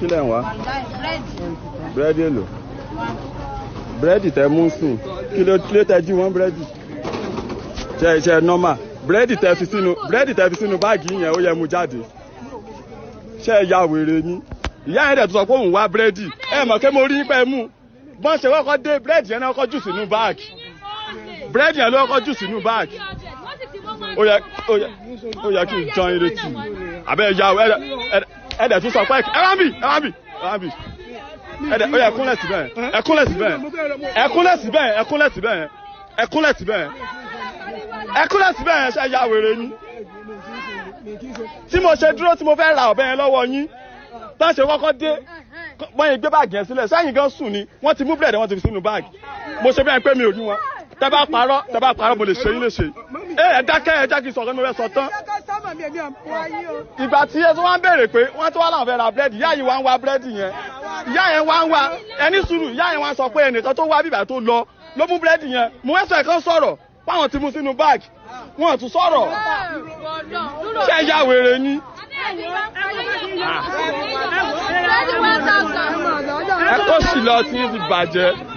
Kí lẹ̀ ń wá? Búrẹ́dì èlò. Búrẹ́dì tẹ mú sùn. Kí ló tẹ jí wọ́n búrẹ́dì? Ṣe ṣe normal. Búrẹ́dì tẹ fi sínú báàgì yẹn, ó yẹ mú jáde. Ṣé ẹ ya wèrè ni? Ìyá yẹn dẹ̀ tó sọ pé òun wá búrẹ́dì. Ẹ mọ̀ pé mo rí pẹ́ mú. Bọ́n ṣe kọ́kọ́ dé, búrẹ́dì yẹn náà kọ́ jù sínú báàgì. Búrẹ́dì yẹn ló kọ́kọ́ jù sínú báàgì. Ó yẹ kí n jọ yín létí. Àbẹ́ ẹ ya ẹ dẹ̀ tún sọ pé ẹ wá ń bì, ẹ wá ń bì, ẹ wá ń bì. Ẹ dẹ̀ ó yẹ kúnlẹ̀ síbẹ̀, ẹ kúnlẹ̀ síbẹ̀, ẹ kúnlẹ̀ síbẹ̀, ẹ kúnlẹ̀ síbẹ̀, ẹ kúnlẹ̀ síbẹ̀, ẹ kúnlẹ̀ síbẹ̀. Ẹ ṣe ya wèrè ni? Tí mo ṣe dúró tí mo fẹ́ ra ọ̀bẹ yẹn lọ́wọ́ yín, tán ṣe kọ́kọ́ dé, wọ́n yẹn gbé báàgì yẹn sílẹ̀ sẹ́yìn gan sùn ni wọ́n ti mú búrẹ́dì, wọ́n ti fi sínú báàgì. Mo ṣe bẹ́ẹ̀ pé mi ò rí wọn. Tẹ́ bá parọ́, mo lè ṣe yín léṣe. Ẹ dákẹ́, ẹ jẹ́ kí n sọ̀rọ̀ ní mo fẹ́ sọ tán. Ìgbà tí ẹ tún wá ń béèrè pé wọ́n tún wá láwọn fẹ́ ra búrẹ́dì, ìyá yìí wá ń wá búrẹ́dì yẹn, ìyá yẹn wá ń wá. Ẹni sùúrù, ìyá yẹn wá ń sọ pé ẹnìkan tó wá bíbà tó lọ ló mú búrẹ́dì yẹn. Mo fẹ́ sọ ẹ̀kan sọ̀rọ̀ páwọn ti mú sínú báàgì, wọn tún sọ̀rọ̀. Ṣé ẹ ya wèrè ni? Ẹ kó sì lọ tí yín ti bàjẹ́.